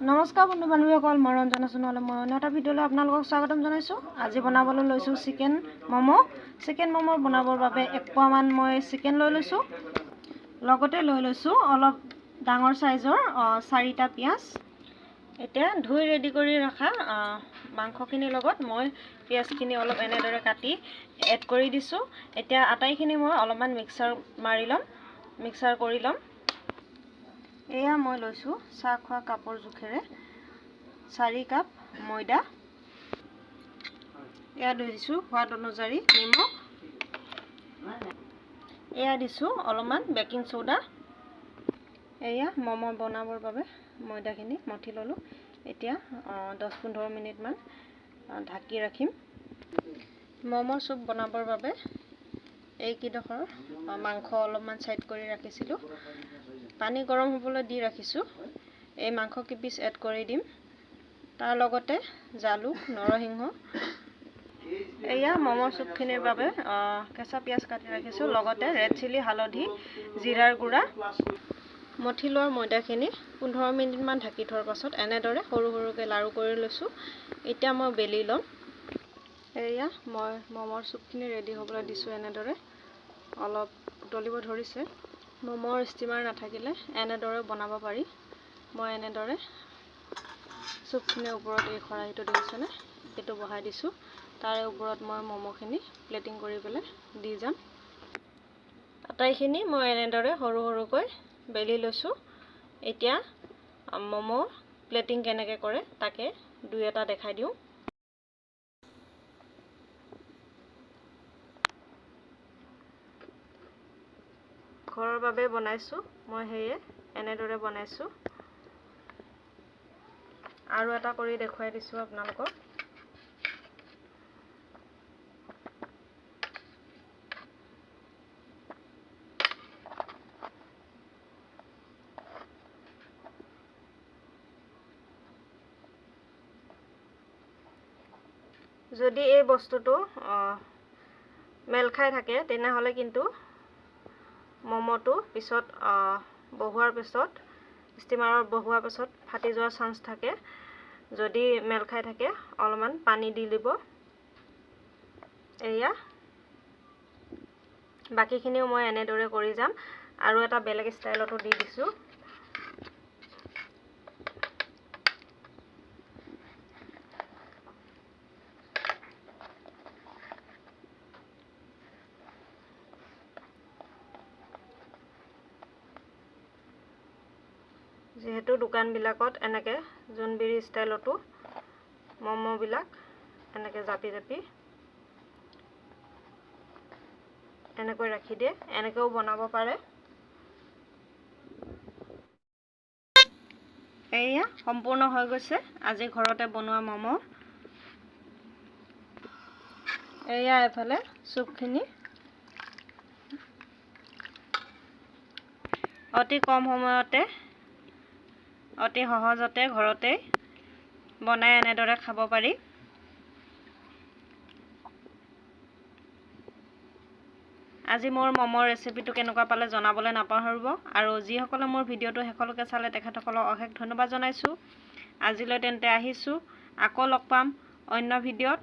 নমস্কাৰ বন্ধু বান্ধৱীসকল, মই ৰঞ্জনা সোণোৱালে মই অন্য এটা ভিডিঅ'লৈ আপোনালোকক স্বাগতম জনাইছোঁ। আজি বনাবলৈ লৈছোঁ চিকেন ম'ম'। চিকেন ম'ম' বনাবৰ বাবে এক পোৱামান মই চিকেন লৈ লৈছোঁ, লগতে লৈ লৈছোঁ অলপ ডাঙৰ চাইজৰ চাৰিটা পিঁয়াজ। এতিয়া ধুই ৰেডি কৰি ৰখা মাংসখিনিৰ লগত মই পিঁয়াজখিনি অলপ এনেদৰে কাটি এড কৰি দিছোঁ। এতিয়া আটাইখিনি মই অলপমান মিক্সাৰ মাৰি ল'ম, মিক্সাৰ কৰি ল'ম। এয়া মই লৈছোঁ চাহ খোৱা কাপৰ জোখেৰে 4 কাপ ময়দা। এয়া দিছোঁ সোৱাদ অনুযায়ী নিমখ। এয়া দিছোঁ অলপমান বেকিং চ'ডা। এয়া ম'ম' বনাবৰ বাবে ময়দাখিনি মঠি ল'লোঁ। এতিয়া 10-15 মিনিটমান ঢাকি ৰাখিম। ম'ম' চুপ বনাবৰ বাবে এইকেইডোখৰ মাংস অলপমান ছাইড কৰি ৰাখিছিলোঁ। পানী গৰম হ'বলৈ দি ৰাখিছোঁ। এই মাংস কেইপিচ এড কৰি দিম, তাৰ লগতে জালুক, নৰসিংহ। এয়া ম'মৰ চুপখিনিৰ বাবে কেঁচা পিঁয়াজ কাটি ৰাখিছোঁ, লগতে ৰেড চিলি, হালধি, জিৰাৰ গুড়া। মঠি লোৱা ময়দাখিনি 15 মিনিটমান ঢাকি থোৱাৰ পাছত এনেদৰে সৰু সৰুকৈ লাড়ু কৰি লৈছোঁ। এতিয়া মই বেলি ল'ম। এয়া মই ম'মৰ চুপখিনি ৰেডি হ'বলৈ দিছোঁ। এনেদৰে অলপ উতলিব ধৰিছে। ম'মৰ ষ্টিমাৰ নাথাকিলে এনেদৰে বনাব পাৰি। মই এনেদৰে চুপখিনিৰ ওপৰত এই খৰাহীটো দেখিছেনে, এইটো বহাই দিছোঁ। তাৰে ওপৰত মই ম'ম'খিনি প্লেটিং কৰি পেলাই দি যাম। আটাইখিনি মই এনেদৰে সৰু সৰুকৈ বেলি লৈছোঁ। এতিয়া ম'ম' প্লেটিং কেনেকৈ কৰে তাকে দুই এটা দেখাই দিওঁ। ঘৰৰ বাবে বনাইছোঁ মই, সেয়ে এনেদৰে বনাইছোঁ। আৰু এটা কৰি দেখুৱাই দিছোঁ আপোনালোকক। যদি এই বস্তুটো মেল খাই থাকে তেনেহ'লে কিন্তু ম'ম'টো পিছত বহোৱাৰ পিছত, ষ্টিমাৰত বহোৱাৰ পিছত ফাটি যোৱাৰ চান্স থাকে। যদি মেল খাই থাকে অলপমান পানী দি দিব। এয়া বাকীখিনিও মই এনেদৰে কৰি যাম। আৰু এটা বেলেগ ষ্টাইলতো দি দিছোঁ। যিহেতু দোকানবিলাকত এনেকৈ জোনবিৰি ষ্টাইলতো ম'ম'বিলাক এনেকৈ জাপি জাপি এনেকৈ ৰাখি দিয়ে, এনেকৈও বনাব পাৰে। এয়া সম্পূৰ্ণ হৈ গৈছে আজি ঘৰতে বনোৱা ম'ম'। এয়া এফালে চুপখিনি অতি কম সময়তে অতি সহজতে ঘৰতে বনাই এনেদৰে খাব পাৰি। আজি মোৰ ম'মৰ ৰেচিপিটো কেনেকুৱা পালে জনাবলৈ নাপাহৰিব। আৰু যিসকলে মোৰ ভিডিঅ'টো শেষলৈকে চালে তেখেতসকলক অশেষ ধন্যবাদ জনাইছোঁ। আজিলৈ তেন্তে আহিছোঁ, আকৌ লগ পাম অন্য ভিডিঅ'ত।